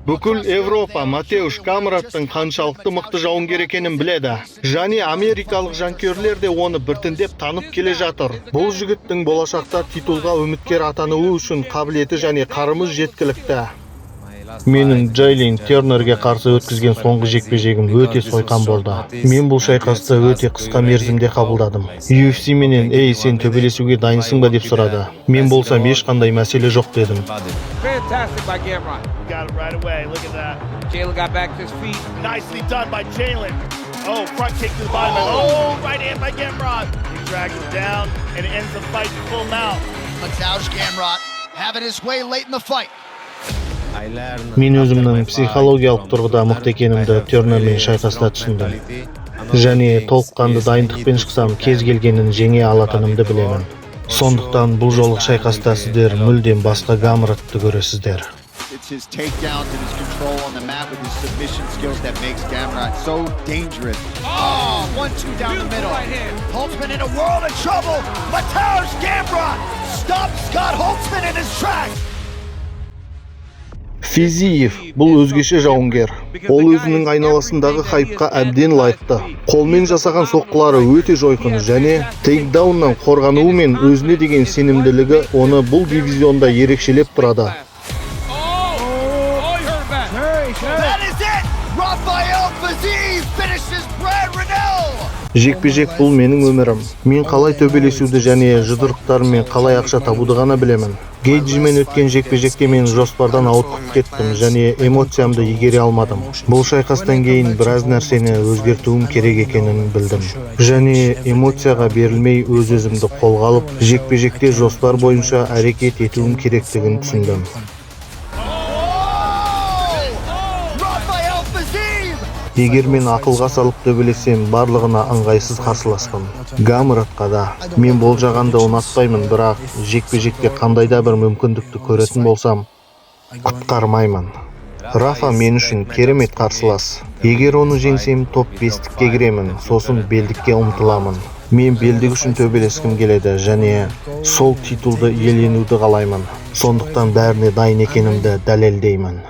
Бүкіл Европа Матеуш Гамраттың қаншалықты мықты жауынгер екенін біледі. Және америкалық жанкүйерлер де оны біртіндеп танып келе жатыр. Бұл жігіттің болашақта титулға үміткер атануы үшін қабілеті және қарымы жеткілікті. Менің Джейлин Тернерге қарсы өткізген соңғы жекпе-жегім өте сойқан болды. Мен бұл шайқасты өте қысқа мерзімде қабылдадым. UFC менен: «Ей, сен төбелесуге дайынсың ба?» деп сұрады. Мен болсам, ешқандай мәселе жоқ дедім. Fantastic by Gamrot. Got it right away. Look at that. Jalen got back to his feet. Nicely done by Jalen. Oh, front kick to the body. Oh, right hand by Gamrot. He drags him down and ends the fight in full mount. Mateusz Gamrot having his way late in the fight. Мен өзімнің психологиялық тұрғыда мықты екенімді Тернермен шайқаста түсіндім. Және толыққанды дайындықпен шықсам, кез келгенін жеңе алатынымды білемін. Сондықтан бұл жолғы шайқаста сіздер мүлдем басқа Гамратты көресіздер. It's his takedowns and his control on the mat with his submission skills that makes Gamrot so dangerous. Oh, 1-2 down the Beautiful middle. right hand. Holtzman in a world of trouble. Mateusz Gamrot stops Scott Holtzman in his tracks. Физиев бұл өзгеше жауынгер. Ол өзінің айналасындағы хайпқа әбден лайықты. Қолмен жасаған соққылары өте жойқын және тейкдауннан қорғануы мен өзіне деген сенімділігі оны бұл дивизионда ерекшелеп тұрады. Oh, he hurt back. That is it. Rafael Fiziev finishes Brad Riddell. Жекпе-жек бұл менің өмірім. Мен қалай төбелесуді және жұдырықтарыммен қалай ақша табуды ғана білемін. Гейджимен өткен жекпе-жекте мен жоспардан ауытқып кеттім және эмоциямды игере алмадым. Бұл шайқастан кейін біраз нәрсені өзгертуім керек екенін білдім. Және эмоцияға берілмей, өз өзімді қолға алып, жекпе-жекте жоспар бойынша әрекет етуім керектігін түсіндім. Oh! Rafael Fiziev! Егер мен ақылға салып төбелессем, барлығына ыңғайсыз қарсыласпын. Гамратқа да. Мен болжағанды ұнатпаймын, бірақ жекпе-жекте қандай да бір мүмкіндікті көретін болсам, құтқармаймын. Рафа мен үшін керемет қарсылас. Егер оны жеңсем, топ бестікке кіремін, сосын белдікке ұмтыламын. Мен белдік үшін төбелескім келеді және сол титулды иеленуді қалаймын. Сондықтан бәріне дайын екенімді дәлелдеймін.